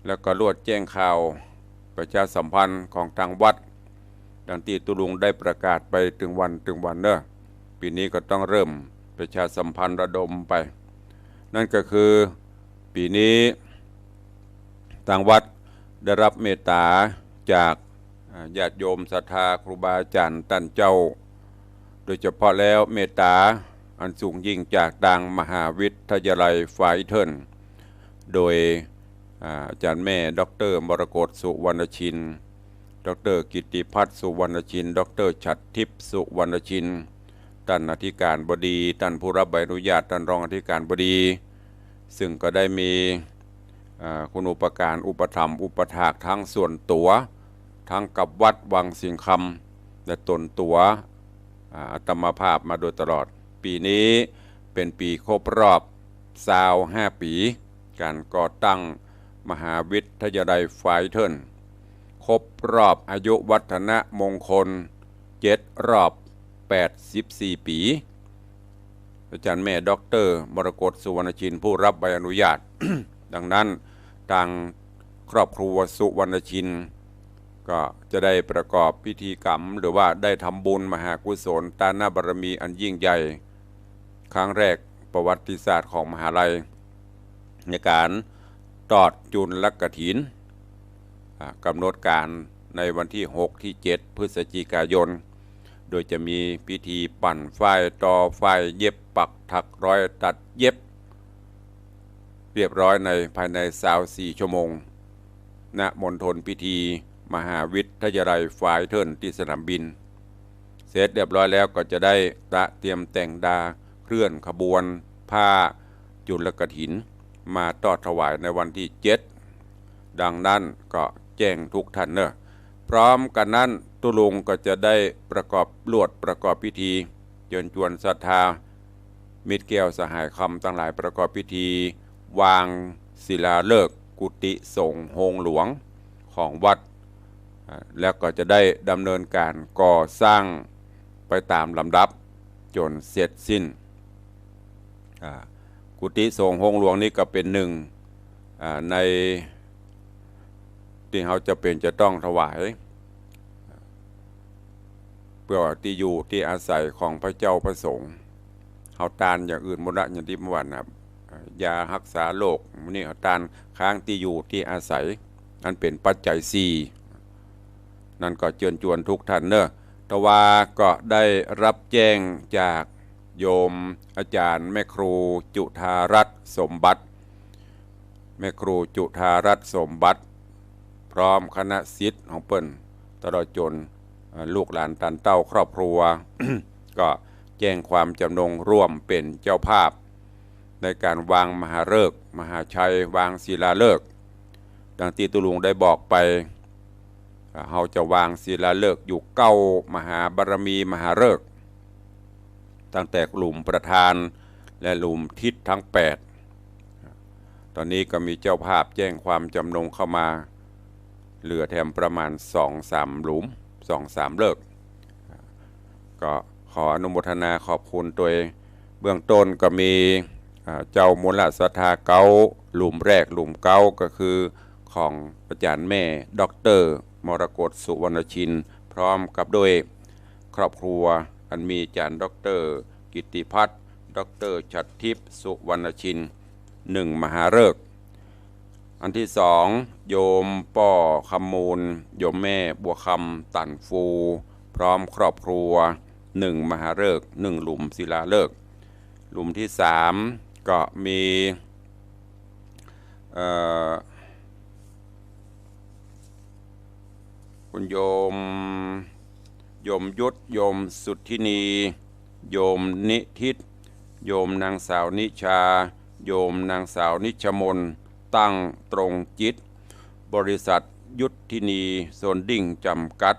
แล้วก็ลวดแจ้งข่าว ประชาสัมพันธ์ของตางวัด ดังตี้ตุ๊ลุงได้ประกาศไปตึงวันตึงวันเนาะ ปี๋นี้ก็ต้องเริ่มประชาสัมพันธ์ระดมไป นั่นก็คือปี๋นี้ตางวัดได้ฮับเมตต๋าจาก อ่า ญาติโยมศรัทธาครูบาอาจ๋ารย์ต้านเจ้า โดยเฉพาะแล้วเมตต๋าอันสูงยิ่งจากตางมหาวิทยาลัยไฟเทิล โดย อ่า อาจ๋ารย์แม่ด็อกเตอร์มรกต สุวรรณชิน ด็อกเตอร์กิตติพัฒน์ สุวรรณชิน ด็อกเตอร์ฉัตรทิพย์ สุวรรณชิน ต้านอธิการบดี ต้านผู้ฮับใบอนุญาต ต้านรองอธิการบดี ซึ่งก็ได้มี อ่า คุณูปการอุปถัมภ์อุปถากทั้งส่วนตั๋ว ทั้งกับวัดวังสิงห์คำ และตนตั๋ว อ่า อาตมาภาพมาโดยตลอด ปี๋นี้เป๋นปี๋ครบรอบซาวห้าปี๋ ก๋านก่อตั้งมหาวิทยาลัยไฟเทิล ครบรอบอายุวัฒนมงคลเจ็ดรอบแปดสิบสี่ปี๋ อาจ๋ารย์แม่ด็อกเตอร์มรกต สุวรรณชิน ผู้ฮับใบอนุญาต ดังนั้นตางครอบครัวสุวรรณชิน ก็จะได้ประกอบพิธีกรรม หรือว่าได้ทำบุญมหากุศลตานบารมีอันยิ่งใหญ่ ครั้งแรกประวัติศาสตร์ของมหาลัย ในก๋านตอดจุลกฐิน อ่า กำหนดก๋านในวันตี้หกตี้เจ็ดพฤศจิกายน โดยจะมีพิธีปั่นฝ้าย ตอฝ้าย เย็บปัก ถักร้อย ตัดเย็บ เรียบร้อยในภายในซาวสี่ชั่วโมง ณ มณฑลพิธีมหาวิทยาลัยไฟเทิลตี้สนามบิน เสร็จเรียบร้อยแล้วก็จะได้ตระเตรียมแต่งดาเคลื่อนขบวนผ้าจุลกฐินมาตอดถวายในวันตี้เจ็ด ดังนั้นก็แจ้งทุกท่านเนาะ พร้อมกั๋นนั้นตุ๊ลุงก็จะได้ประกอบลวดประกอบพิธี เจิญจวนศรัทธา มิตรแก้วสหายคำตังหลายประกอบพิธี วางศิลาฤกษ์กุฏิสงฆ์โฮงหลวงของวัด อ่า แล้วก็จะได้ดำเนินก๋านก่อสร้างไปต๋ามลำดับจ๋นเสร็จสิ้น อ่า กุฏิสงฆ์โฮงหลวงนี้ก็เป๋นนึ่ง อ่า ในตี้เฮาจ๋ำเป๋นจะต้องถวาย เปื้อตี้อยู่ตี้อาศัยของพระเจ้าพระสงฆ์ เฮาตานอย่างอื่นหมดละ อย่างตี้เมื่อวานน่ะ ยาฮักษาโรค มื้อนี้เฮาตานค้างตี้อยู่ตี้อาศัย อันเป๋นปัจจัยสี่ นั้นก็เจิญจวนทุกท่านเนาะ แต่ว่าก็ได้ฮับแจ้งจากโยมอาจ๋ารย์แม่ครูจุฑารัตน์สมบัติ แม่ครูจุฑารัตน์สมบัติ พร้อมคณะศิษย์ของเปิ้น ตลอดจ๋น เอ่อ ลูกหลานต้านเต้าครอบครัว ก็แจ้งความจ๋ำนงร่วมเป๋นเจ้าภาพ ในก๋านวางมหาฤกษ์ มหาชัย วางศิลาฤกษ์ ดังตี้ตุ๊ลุงได้บอกไป อ่า เฮาจะวางศิลาฤกษ์อยู่เก้ามหาบารมีมหาฤกษ์ ตั้งแต่หลุมประธานและหลุมทิศทั้งแปด ต๋อนนี้ก็มีเจ้าภาพแจ้งความจ๋ำนงเข้ามา เหลือแถมประมาณสองสามหลุม สองสามฤกษ์ ก็ขออนุโมทนาขอบคุณตวย เบื้องต้นก็มี อ่า เจ้ามูลศรัทธาเก๊า หลุมแรก หลุมเก๊า ก็คือของอาจ๋ารย์แม่ด็อกเตอร์มรกต สุวรรณชิน พร้อมกับด้วยครอบครัว อันมีอาจ๋ารย์ด็อกเตอร์กิตติพัฒน์ ด็อกเตอร์ฉัตรทิพย์ สุวรรณชิน นึ่งมหาฤกษ์ อันตี้สอง โยมป้อคำมูล โยมแม่บัวคำ ตันฟู พร้อมครอบครัว นึ่งมหาฤกษ์ นึ่งหลุมศิลาฤกษ์ หลุมตี้สามก็มี เอ่อ คุณโยม โยมยุทธ โยมสุทธินี โยมนิทิศ โยมนางสาวนิชา โยมนางสาวนิชมน ตั้งตรงจิต บริษัทยุทธินีโชลดิ้งจำกัด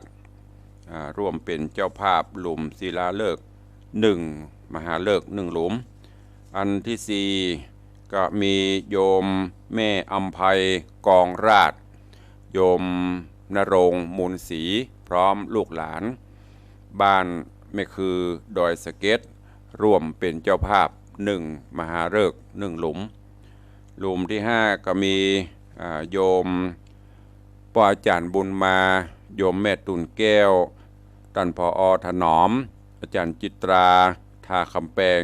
อ่า ร่วมเป๋นเจ้าภาพหลุมศิลาฤกษ์ นึ่งมหาฤกษ์ นึ่งหลุม อันตี้สี่ ก็มีโยมแม่อำไพ กองราช โยมณรงค์ มูลศรี พร้อมลูกหลาน บ้านแม่คือ ดอยสะเก็ด ร่วมเป๋นเจ้าภาพ นึ่งมหาฤกษ์ นึ่งหลุม หลุมตี้ห้าก็มี อ่า โยมป ป้ออาจ๋ารย์บุญมา โยมแม่ตุ่นแก้ว ต้าน ผอ.ถนอม อาจ๋ารย์จิตรา ท่าคำแปง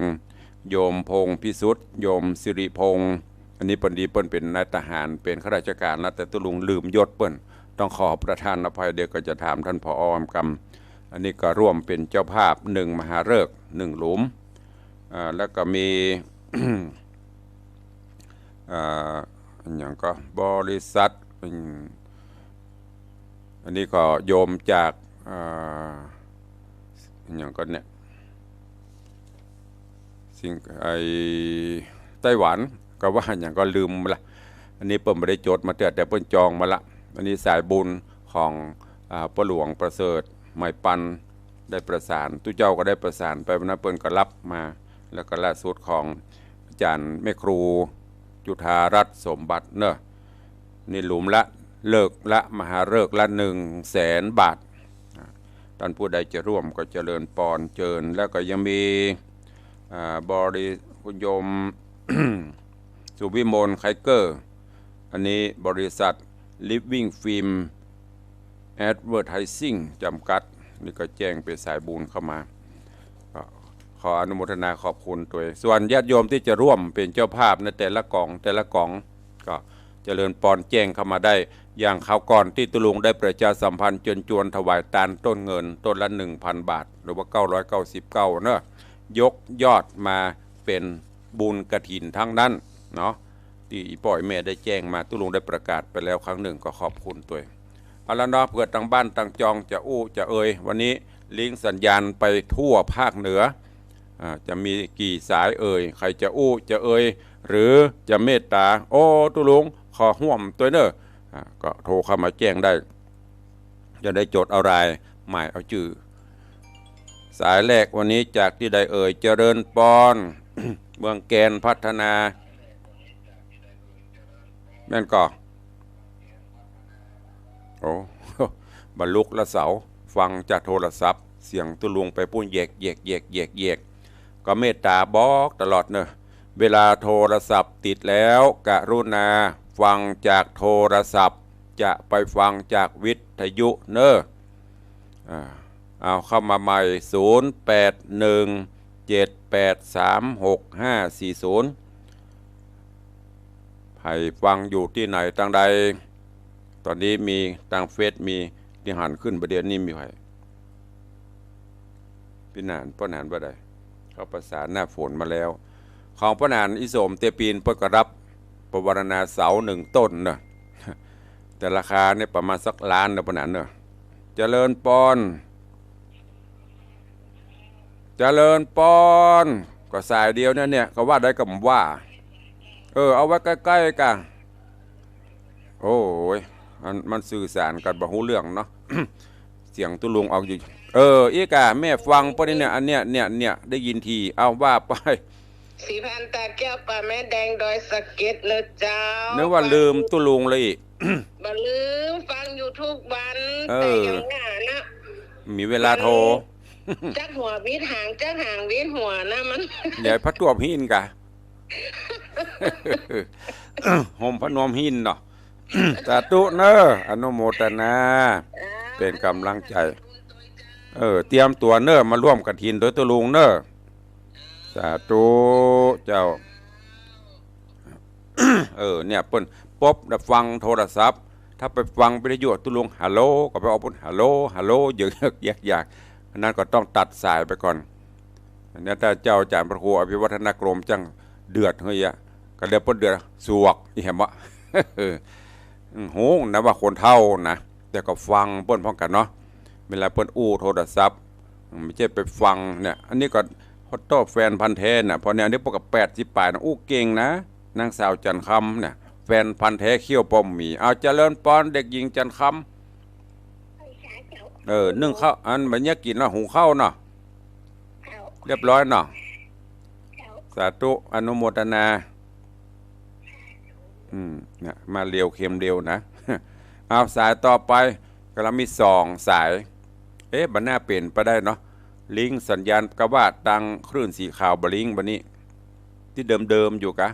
โยมพงษ์พิสุทธิ์ โยมสิริพงษ์ อันนี้พอดีเปิ้นเป๋นนายทหาร เป๋นข้าราชก๋านแล้ว แต่ตุ๊ลุงลืมยศเปิ้น ต้องขอประทานอภัย เดี๋ยวก็จะถามต้าน ผอ.กำ อันนี้ก็ร่วมเป๋นเจ้าภาพนึ่งมหาฤกษ์นึ่งหลุม อ่า แล้วก็มี อ่า อะหยังก็บริษัท อืม อันนี้ก็โยมจาก อ่า อะหยังก็เนี่ย สิง ไอ้ ไต้หวัน ก็ว่าอะหยังก็ลืมละ อันนี้เปิ้นบ่ได้จดมาเตื้อ แต่เปิ้นจองมาละ อันนี้สายบุญของ อ่า ป้อหลวงประเสริฐ ไหมปัน ได้ประสาน ตุ๊เจ้าก็ได้ประสานไป วันนั้นเปิ้นก็ฮับมา แล้วก็ล่าสุดของอาจ๋ารย์แม่ครูจุฑารัตน์สมบัติเนาะ นี่หลุมละ ฤกษ์ละ มหาฤกษ์ละนึ่งแสนบาท อ่า ต้านผู้ใดจะร่วมก็เจริญปอนเจิญ แล้วก็ยังมี อ่า บริ คุณโยม สุวิมล ไคเกอร์ อันนี้บริษัท Living Film Advertising จ๋ำกัด นี่ก็แจ้งเป๋นสายบุญเข้ามา ก็ขออนุโมทนาขอบคุณตวย ส่วนญาติโยมตี้จะร่วมเป๋นเจ้าภาพในแต่ละก๋อง แต่ละก๋อง ก็เจริญปอนแจ้งเข้ามาได้ อย่างคราวก่อนตี้ตุ๊ลุงได้ประชาสัมพันธ์เจิญจวนถวายตานต้นเงินต้นละนึ่งพันบาท หรือว่าเก้าร้อยเก้าสิบเก้าเนาะ ยกยอดมาเป๋นบุญกฐินตังนั้นเนาะ ตี้อี่ป้ออี่แม่ได้แจ้งมา ตุ๊ลุงได้ประกาศไปแล้วครั้งนึ่ง ก็ขอบคุณตวย เอาละเนาะ เผื่อตางบ้านตางจองจะอู้จะเอ่ย วันนี้ลิงก์สัญญาณไปทั่วภาคเหนือ อ่า จะมีกี่สายเอ่ย ใผจะอู้จะเอ่ย หรือจะเมตต๋า โอ้ ตุ๊ลุง ขอฮ่วมตวยเน่อ อ่า ก็โทรเข้ามาแจ้งได้ จะได้จดเอาราย หมายเอาจื้อ สายแรกวันนี้จากตี้ใดเอ่ย เจริญปอน เมืองแกนพัฒนา แม่นก่อ โอ้ บ่ลุกละเสา ฟังจากโทรศัพท์ เสียงตุ๊ลุงไปปู๊น แยก แยก แยก แยก แยก ก็เมตต๋าบอกตลอดเน่อ เวลาโทรศัพท์ติดแล้ว กรุณาฟังจากโทรศัพท์ จะไปฟังจากวิทยุเน่อ อ่า เอาเข้ามาใหม่ ศูนย์แปดหนึ่ง เจ็ดแปดสาม หกห้าสี่ศูนย์ ใผฟังอยู่ตี้ไหนตางใด ต๋อนนี้มีตางเฟซ มีตี้หันขึ้นบ่าเดี่ยวนี้ มีใผ ปี้หนาน ป้อหนานบ่าใด เขาประสานหน้าฝนมาแล้ว ของป้อหนาน อี่สมเตียปีน เปิ้นก็ฮับปวารณาเสานึ่งต้นเนาะ แต่ราคาเนี่ยประมาณสักล้านเนาะ ป้อหนานเนาะ เจริญปอน เจริญปอน ก็สายเดียวเนี่ย เนี่ย ก็ว่าได้ก็บ่ว่า เออ เอาไว้ใก้ๆ กั๋น โอ้ย มัน มันสื่อสารกั๋นบ่ฮู้เรื่องเนาะ เสียงตุ๊ลุงออกอยู่ เออ อี้ก่า แม่ฟังป้อนี่เนี่ย อันเนี้ย เนี่ย เนี่ย ได้ยินที เอาว่าไป ศรีพันธ์ ตาแก้ว ป่าไม้แดง ดอยสะเก็ด เน่อเจ้า นึกว่าลืมตุ๊ลุงเลยอี้ บ่ลืม ฟังอยู่ทุกวัน เออ แต่อย่างนั้นนะ มีเวลาโทร จักหัวหวีดหาง จักหางหวีดหัวนะมัน ใหญ่พระตวบหิ้นก่า ห่มพระนวมหิ้นเนาะ สาธุเน่อ อนุโมทนา เป๋นก๋ำลังใจ๋ เออ เตรียมตั๋วเน่อ มาฮ่วมกฐินตวยตุ๊ลุงเน่อ สาธุเจ้า เออ เนี่ย เปิ้นปบน่ะฟังโทรศัพท์ ถ้าไปฟังวิทยุตุ๊ลุง ฮัลโหล ก็ไปออกปู๊น ฮัลโหล ฮัลโหล เยิกๆ แยกๆ อันนั้นก็ต้องตัดสายไปก่อน อันนี้ถ้าเจ้าอาจ๋ารย์พระครูอภิวัฒนกรมจั้งเดือดเฮ้ยอะ ก็เรียกเปิ้นเดือด สวก อีแหมวะ อืม ฮู้นะว่าคนเฒ่านะ แต่ก็ฟังเปิ้นพร้อมกั๋นเนาะ เวลาเปิ้นอู้โทรศัพท์ อืม บ่ใจ้ไปฟังเนี่ย อันนี้ก็ขอโต้ษแฟนพันธุ์แท้น่ะ เพราะเนี่ย อันนี้ปกติแปดสิบป๋ายนะ อู้เก่งนะ นางสาวจันทร์คำเนี่ย แฟนพันธุ์แท้เขี้ยวป้อมหมี เอาเจริญปอน เด็กหญิงจันทร์คำ เออ นึ่งข้าว อันบัดนี้กิ๋นเนาะ หุงข้าวเนาะ เรียบร้อยเนาะ สาธุ อนุโมทนา อืม เนี่ย มาเร็วเข็มเร็วนะ เอาสายต่อไป ก็เฮามีสองสาย เอ๊ะ บ่น่าเป๋นไปได้เนาะ ลิงก์สัญญาณ กาว่าตางคลื่นสีขาวบ่ลิงก์ บัดนี้ ตี้เดิมๆ อยู่กา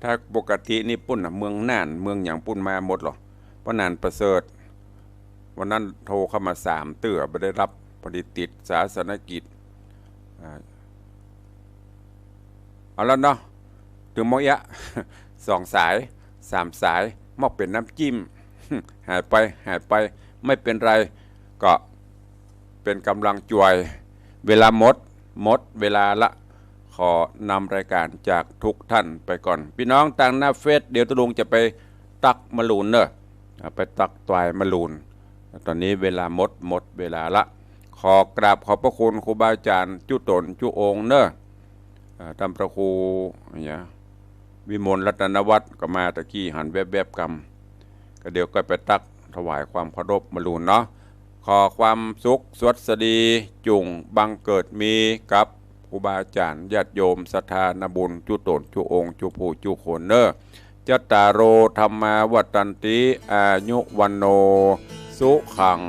ถ้าปกตินี่ปู๊นน่ะ เมืองน่าน เมืองหยังปู๊นมาหมดหรอ ป้อหนานประเสริฐ วันนั้นโทรเข้ามาสามเตื้อ บ่ได้ฮับ พอดีติดศาสนกิจ อ่า เอาละเนาะ เถิงหม้อเอี้ยะ สองสาย สามสาย มอบเป๋นน้ำจิ้ม หายไป หายไป ไม่เป็นไร ก็เป๋นก๋ำลังจวย เวลาหมด หมดเวลาละ ขอนำรายการจากทุกท่านไปก่อน ปี้น้องตางหน้าเฟซ เดี๋ยวตะลุงจะไปตั๊กมะลูนเน่อ อ่า ไปตั๊กตวายมะลูน ต๋อนนี้เวลาหมด หมดเวลาละ ขอกราบขอบพระคุณครูบาอาจ๋ารย์จุ๊ต๋นจุ๊องค์เน่อ อ่า ต้านพระครู เนี่ย วิมลรัตนวัฒน์ก็มาตะกี้หันแวบๆ กำ ก็เดี๋ยวก็ไปตั๊กถวายความเคารพมะลูนเนาะ ขอความสุขสวัสดีจุ่งบังเกิดมีกับครูบาอาจ๋ารย์ญาติโยมศรัทธานาบุญจุ๊ต๋นจุ๊องค์จุ๊ผู้จุ๊คนเน่อ จัตตาโร ธัมมา วัฑฒันติ อายุ วัณโณ สุขัง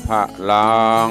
พะลัง